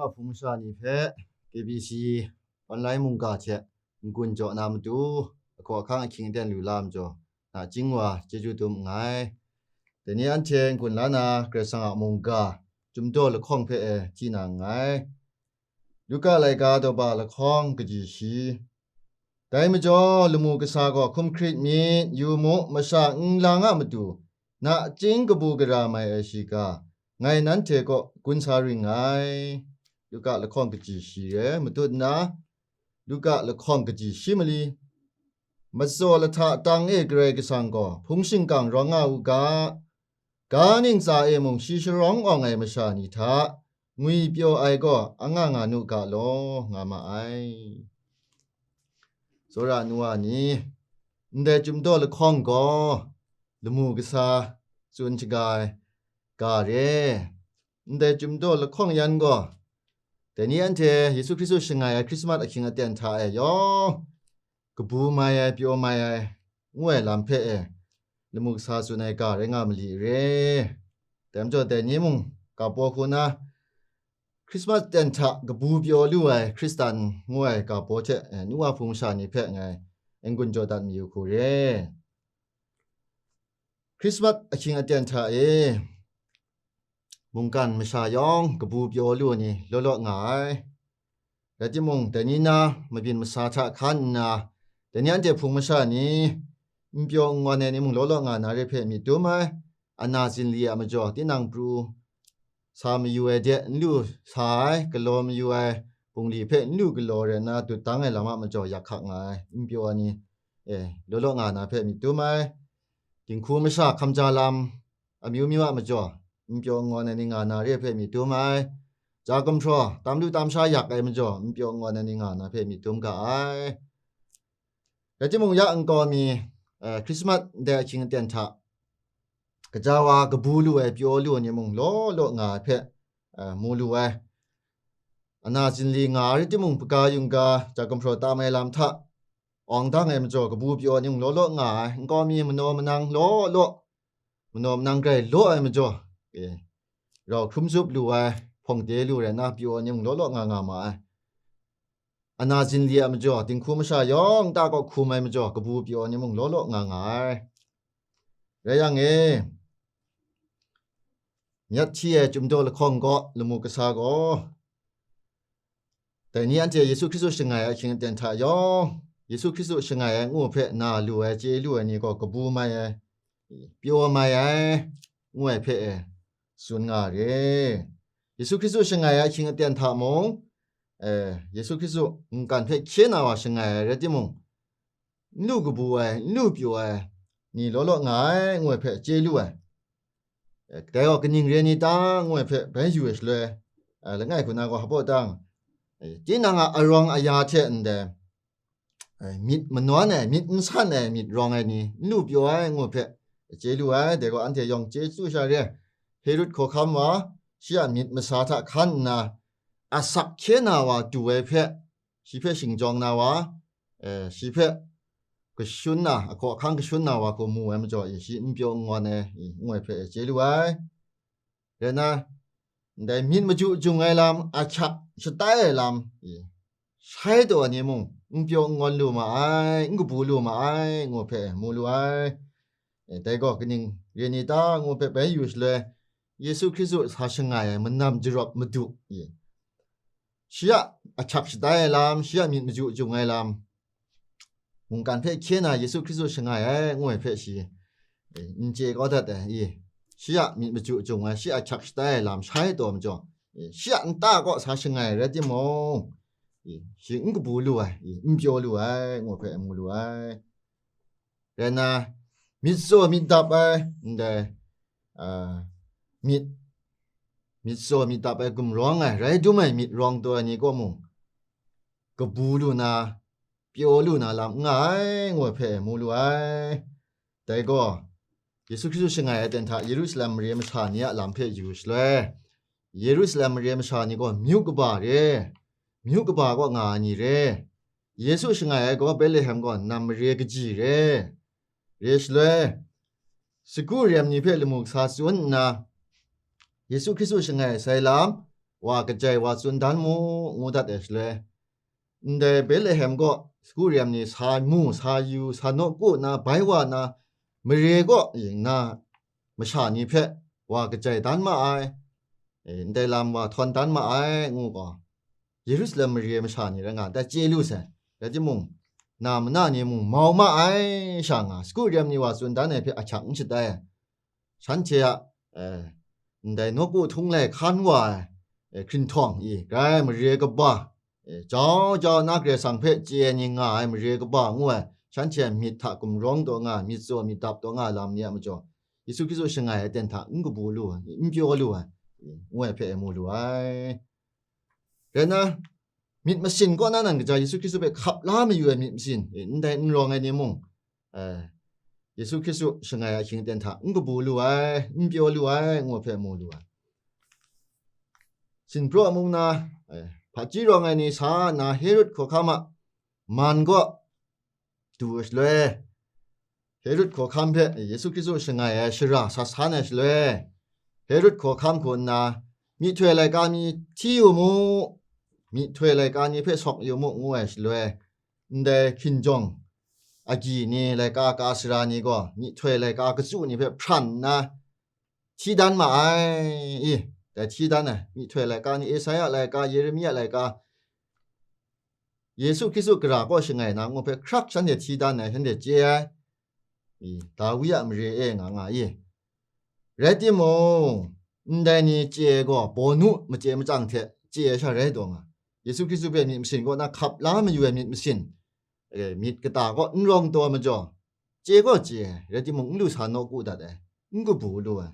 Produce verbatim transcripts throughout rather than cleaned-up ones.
Hpung masha ni hpe K B C online mungga hte n-gun jaw na matu, ahkaw ahkang ahkying aten lu la majaw, nachying wa chyeju dum nngai. Dai ni anhte n-gun la na Karai Kasang a mungga Chyum Daw lahkawng hpe e hti na nngai. Luka laika daw ba lahkawng kaji shi. Dai majaw, lamu kasa gaw hkum hkrit myit, yu mu, masha n lang a matu, nachying kabu gara mai ai shiga, ngai nanhte kaw gun sa ring ngai. Luka lahkawng kaji shi re, matut nna, Luka lahkawng kaji shi mali. Matsaw lahta tang e Karai Kasang gaw hpung shingkang rawng nga u ga, ga ntsa e mung shi sharawng awng ai masha ni hta ngwi pyaw ai gaw anga nga nu ga law, nga ma ai. Tsawra nu wa ni, ndai Chyum Daw lahkawng gaw lamu kasa tsun shaga ai ga re. Ndai Chyum Daw lahkawng yan gaw, dai ni anhte Yesu Hkristu shangai ai Hkrismat ahkying aten hta e yawng kabu mai ai, pyaw mai ai, ngu ai lam hpe e lamu kasa tsun ai ga rai nga mali re. Dai majaw, dai ni mung ga paw hku na Hkrismat aten hta kabu pyaw lu ai Hkristan ngu ai ga paw hte, eh, nu wa hpung masha ni hpe ngai n-gun jaw dat mayu hku re. Hkrismat ahkying aten hta e mungkan masha yawng kabu pyaw lu ai ni law law nga ai. Rai timung, dai ni na mabyin masa hta hkan nna, dai ni anhte hpung masha ni n pyaw n ngawn ai ni mung law law nga na re hpe myit dum ai. Ana zinli a majaw, tinang pru sa mayu ai de n lu sa ai, galaw mayu ai bungli hpe n lu galaw rai nna, dut dang ai lam a majaw yak hkak nga ai, n pyaw ai ni, e, law law nga na hpe myit dum ai. Dinghku masha hkamja lam amyu myu a majaw, n pyaw n ngawn ai ni nga na re hpe myit dum ai. Ja gumhpraw, tam lu tam sha yak ai majaw, n pyaw n ngawn ai ni nga na hpe myit dum ga ai. Rai timung, ya nkau mi, eh, Hkrismat ndai ahkying aten hta gaja wa kabu lu ai, pyaw lu ai ni mung law law nga ai hpe, eh, mu lu ai. Ana zinli nga ai rai timung, hpaga yungga, ja gumhpraw tam ai lam hta awng dang ai majaw, kabu pyaw ai ni mung law law nga ai. Nkau mi manaw manang law law, manaw manang grai law ai majaw, e, rau hkrum zup lu ai, hpawng de lu rai nna, pyaw ai ni mung law law nga nga ma ai. Ana zinli a majaw, dinghku masha yawng nta kaw hkum ai majaw, kabu pyaw ai ni mung law law nga nga ai. Rai yang e, myat hti ai Chyum Daw lahkawng gaw lamu kasa gaw, dai ni anhte Yesu Hkristu shangai ai ahkying aten hta yawng, Yesu Hkristu shangai ai ngu hpe na lu ai, chye lu ai ni gaw kabu mai ai, pyaw mai ai, ngu ai hpe e tsun nga re. Yesu Hkristu shangai ai ahkying aten hta mung, eh, Yesu Hkristu mungkan hpe hkye na wa shangai ai rai timung, n lu kabu ai, n lu pyaw ai ni law law nga ai, ngu ai hpe chye lu ai. Eh, dai gaw kaning re ni ta, ngu ai hpe bai yu ai shaloi, eh, langai hku na gaw hpaw tang, eh, tinang a arawng aya hte ndai, eh, myit manawn ai, myit n san ai, myit rawng ai ni n lu pyaw ai, ngu ai hpe chye lu ai. Dai gaw anhte yawng chye chyu sha re ai. Herod hkawhkam wa, shi a myit masa hta hkan nna, asak hkye na wa du ai hpe, shi hpe shingjawng na wa, eh, shi hpe kashun na, ahkaw ahkang kashun na wa hku mu ai majaw, e, shi n pyaw n ngawn ai, e, ngu ai hpe e chye lu ai. Rai nna, ndai myit maju jung ai lam, ahkyak shatai ai lam, e, shai taw ai ni mung, n pyaw n ngawn lu ma ai, n kabu lu ma ai, ngu hpe mu lu ai. E, dai gaw kaning re ni ta, ngu hpe bai yu shaloi, Yesu Hkristu sa shangai ai manam jarawp madu, e, shi a ahkyak shatai ai lam, shi a myit maju jung ai lam, mungkan hpe hkye na Yesu Hkristu shangai ai, ngu ai hpe shi, e, n chye kau dat ai, e, shi a myit maju jung ai, shi a ahkyak shatai ai lam shai taw majaw, e, shi a nta kaw sa shangai rai timung, e, shi n kabu lu ai, e, n pyaw lu ai, ngu ai hpe mu lu ai. Rai nna, myit tsaw myit dap ai, ndai, a, myit, myit tsaw myit dap ai gumrawng ai, rai dum ai myit rawng taw ai ni kaw mung, kabu lu na, pyaw lu na lam n nga ai, ngu ai hpe mu lu ai. Dai gaw, Yesu Hkristu shangai ai ten hta Yerusalem mare masha ni a lam hpe yu shaloi, Yerusalem mare masha ni gaw myu kaba re, myu kaba kaw nga ai ni re, Yesu shangai ai gaw Betlehem gaw nam mare kaji re, re shaloi, sagu rem ni hpe lamu kasa tsun nna, Yesu Hkristu shangai ai sai lam, wa kajai wa tsun dan mu, ngu dat ai shaloi, ndai Betlehem kaw sagu rem ni sa mu, sa yu, sa nawku na, bai wa na, mare kaw yin na masha ni hpe wa kajai dan ma ai, e, ndai lam wa htawn dan ma ai, ngu gaw, Yerusalem mare masha ni rai nga, dai chye lu sai. Rai timung, na mana ni mung mau ma ai sha nga, sagu rem ni wa tsun dan ai hpe ahkyak n shatai ai. Shanhte a, e, ndai nawku htung lai hkan wa ai, e, hkrinhtawng i, grai mare kaba, e, jau jau na Karai Kasang hpe chye ai ni nga ai mare kaba ngu ai, shanhte a myit hta gumrawng taw nga ai, myit tsaw myit dap taw nga ai lam ni a majaw, Yesu Hkristu shangai ai aten hta n kabu lu ai, n pyaw lu ai, e, ngu ai hpe e mu lu ai. Rai nna, myit masin kaw na nan kaja Yesu Hkristu hpe hkap la mayu ai myit masin, e, ndai n rawng ai ni mung, e, Yesu Hkristu shangai ahkying aten hta n kabu lu ai, n pyaw lu ai, ngu ai hpe mu lu ai. Sinpraw mung na, e, hpaji rawng ai ni sa nna Herod hkawhkam a man kaw du ai shaloi, Herod hkawhkam hpe Yesu Hkristu shangai ai shara sa san ai shaloi, Herod hkawhkam hku nna, myihtoi laika ni hti yu mu, myihtoi laika ni hpe sawk yu mu, ngu ai shaloi, ndai hkinjawng agyi ni, laika ka sara ni gaw myihtoi laika katsu ni hpe hpran nna hti dan ma ai, i, dai hti dan ai, myihtoi laika ni, Esaia laika, Yeremia laika, Yesu Hkristu gara kaw shangai na ngu hpe hkrak shanhte hti dan ai, shanhte chye ai, i, Dawi a mare e nga nga i. Rai timung, ndai ni chye ai gaw, bawnu machye machyang hte chye ai sha rai taw nga, Yesu Hkristu hpe myit masin kaw na hkap la mayu ai myit masin, e, myit kata kaw n rawng taw ai majaw, chye gaw chye ai, rai timung, n lu sa nawku dat ai, n kabu lu ai,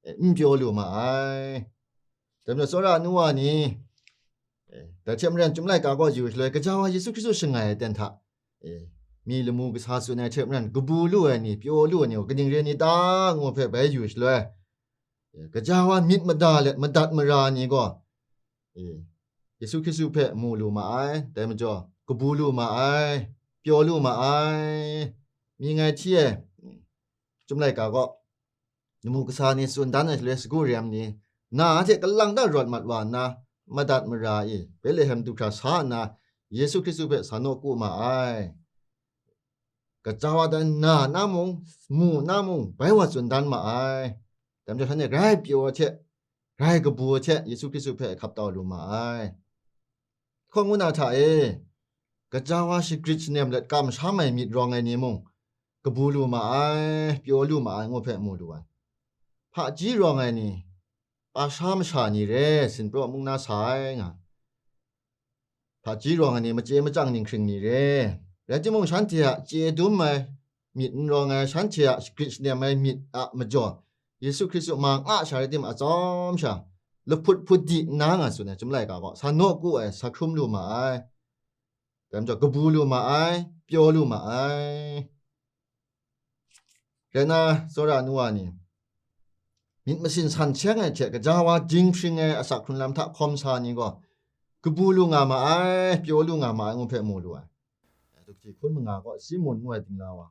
e, n pyaw lu ma ai. Dai majaw, tsawra ai nu wa ni, e, dai hte maren, Chyum laika kaw yu shaloi, gaja wa Yesu Hkristu shangai ai aten hta, e, mi lamu kasa tsun ai hte maren, kabu lu ai ni, pyaw lu ai ni gaw kaning re ni ta, ngu hpe bai yu shaloi, e, gaja wa myit mada let madat mara ni gaw, e, Yesu Hkristu hpe mu lu ma ai, dai majaw, kabu lu ma ai, pyaw lu ma ai, mi ngai hti ai, Chyum laika kaw lamu kasa ni tsun dan ai shaloi, sagu rem ni, na hte kalang ta rawt mat wa nna, madat mara e, Betlehem du hkra sa nna, Yesu Hkristu hpe sa nawku ma ai. Gaja wa dan na na mung, mu na mung, bai wa tsun dan ma ai. Dai majaw, shanhte grai pyaw ai hte, grai kabu ai hte Yesu Hkristu hpe hkap tau lu ma ai. Hkawng ngu na hta e, gaja wa shagrit shanem let kamsham ai myit rawng ai ni mung, kabu lu ma ai, pyaw lu ma ai, ngu hpe mu lu ai. Hpaji rawng ai ni, pasha masha ni re, sinpraw mung na sa ai nga, hpaji rawng ai ni, machye machyang ninghkring ni re, rai timung, shanhte a chye dum ai myit n rawng ai, shanhte a shagrit shanem ai myit a majaw, Yesu Hkristu ma nga sha rai timung, atsawm sha lahput hput di nna nga tsun ai, Chyum laika gaw sa nawku ai, sa hkrum lu ma ai, dai majaw, kabu lu ma ai, pyaw lu ma ai. Rai nna, tsawra ai nu wa ni, myit masin san seng ai hte gaja wa jinghpring ai asak hkrun lam hta hkawm sa ni gaw, kabu lu nga ma ai, pyaw lu nga ma ai, ngu hpe mu lu ai. Duk hti hkun manga gaw Simun ngu ai dingla wa,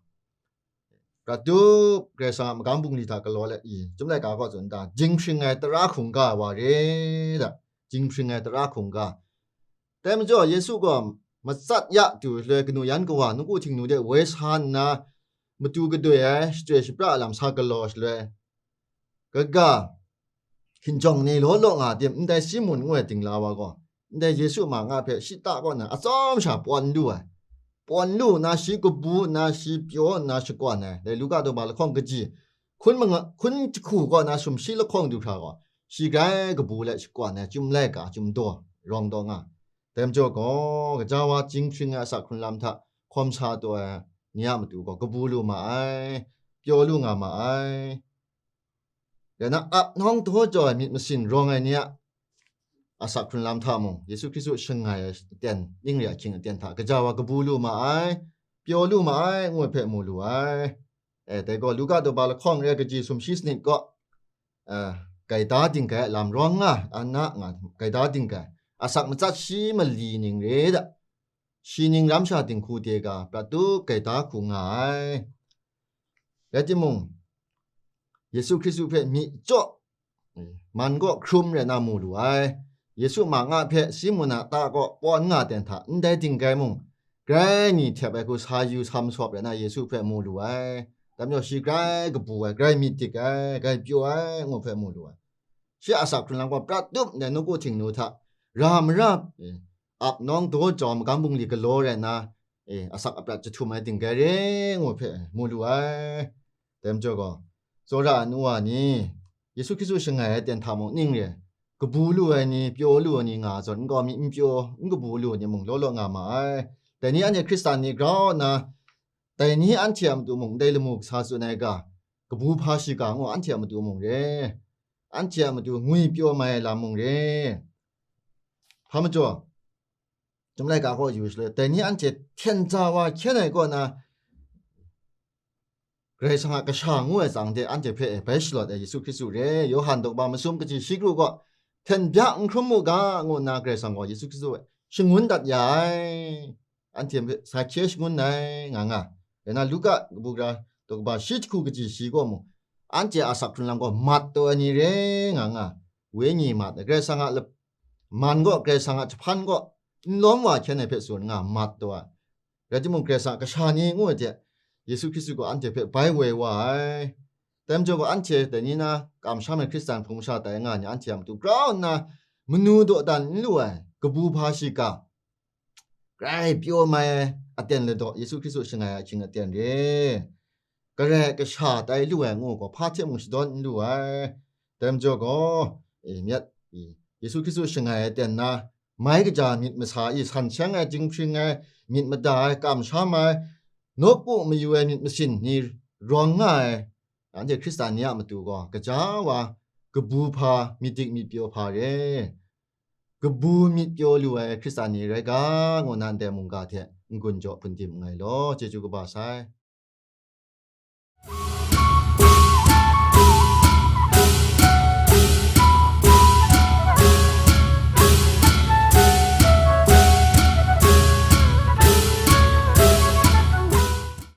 prat tup, Karai Kasang a magam bungli hta galaw let i, Chyum laika gaw tsun da, jinghpring ai tara hkungga wa re da, jinghpring ai tara hkungga. Dai majaw, Yesu gaw matsat ya du shaloi, kanu yan kawa nawku Htingnu de woi sa nna, matu gadoi ai shachyoi shapra lam sa galaw shaloi, kaga hkinjawng ni law law nga tim, ndai Simun ngu ai dingla wa gaw, ndai Yesu ma nga hpe shita kaw na atsawm sha pawn lu ai. Pawn lu nna, shi kabu nna, shi pyaw nna shakawn ai. Dai Luka daw ba lahkawng kaji, hkun manga, hkun jahku kaw na sumshi lahkawng du hkra gaw, shi grai kabu let shakawn ai, Chyum laika, Chyum daw, rawng taw nga. Dai majaw gaw, gaja wa jinghpring ai asak hkrun lam hta hkawm sa taw ai ni a matu gaw, kabu lu ma ai, pyaw lu nga ma ai. Rai nna, ap nawng daw jau ai myit masin rawng ai ni a asak hkrun lam hta mung, Yesu Hkristu shangai ai aten, ning re ahkying aten hta gaja wa kabu lu ma ai, pyaw lu ma ai, ngu ai hpe mu lu ai. E, dai gaw, Luka daw ba lahkawng re ai kaji sumshi sanit kaw, e, gaida dinggai a lam rawng nga, a na nga, gaida dinggai, asak matsat shi mali ning re da, shi ning ram sha dinghku de ga, prat tup gaida hku nga ai. Rai timung, Yesu Hkristu hpe myi jaw, man kaw hkrum rai na mu lu ai. Yesu ma nga hpe Simun a ta kaw pawn nga ten hta ndai dinggai mung, grai mi htep ai hku sa yu sa masawp rai na Yesu hpe mu lu ai. Dai majaw shi grai kabu ai, grai myit dik ai, grai pyaw ai ngu hpe mu lu ai. Shi a asak hkrun lam gaw prat tup ndai nawku Htingnu hta ra mara, eh, ap nawng daw jau magam bungli galaw rai nna, eh, asak aprat jahtum ai dinggai re ngu hpe mu lu ai. Dai majaw gaw, tsawra ai nu wa ni, Yesu Hkristu shangai ai ten hta mung ning re, kabu lu ai ni, pyaw lu ai ni nga zawn, nkau mi n pyaw, n kabu lu ai ni mung law law nga ma ai. Dai ni anhte Hkristan ni grau nna, dai ni anhte a matu mung ndai lamu kasa tsun ai ga, kabu hpa shiga ngu anhte a matu mung re, anhte a matu ngwi pyaw mai ai lam mung re. Hpa majaw, Chyum laika kaw yu shaloi, dai ni anhte hten ja wa hkyen ai kaw na, Karai Kasang a kasha ngu ai tsang de anhte hpe bai shalawt ai Yesu Hkristu re, Yawhan daw kaba masum kaji shi kru gaw, hten bya n hkrum mu ga, ngu nna Karai Kasang gaw Yesu Hkristu hpe shangun dat ya ai. Anhte hpe sa hkye shangun ai, nga nga. Rai na, Luka kabu gara daw kaba shi jahku kaji shi gaw mung, anhte a asak hkrun lam gaw mat taw ai ni re, nga nga. Wenyi mat ai, Karai Kasang a lap-, man gaw, Karai Kasang a jahpan gaw n lawm wa hkyen ai hpe tsun nga mat taw ai. Rai timung, Karai Kasang a kasha ni ngu ai hte, Yesu Hkristu gaw anhte hpe bai woi wa ai. Dai majaw gaw, anhte dai ni na kamsham ai Hkristan hpung masha tai nga ai ni, anhte a matu grau nna, manu dawdan n lu ai, kabu hpa shiga, grai pyaw mai ai aten ladaw, Yesu Hkristu shangai ahkying aten re, Karai Kasha tai lu ai ngu gaw, hpa hte mung shadawn n lu ai. Dai majaw gaw, e, myit, e, Yesu Hkristu shangai aten na, mai kaja myit masa i, san seng ai, jinghpring ai, myit mada ai, kamsham ai, nawku mayu ai myit masin ni rawng nga ai, anhte Hkristan ni a matu gaw, gaja wa, kabu hpa, myit dik myit pyaw hpa re, kabu myit pyaw lu ai Hkristan ni rai ga, ngu na ndai mungga hte n-gun jaw hpun dim nngai law, chyeju kaba sai.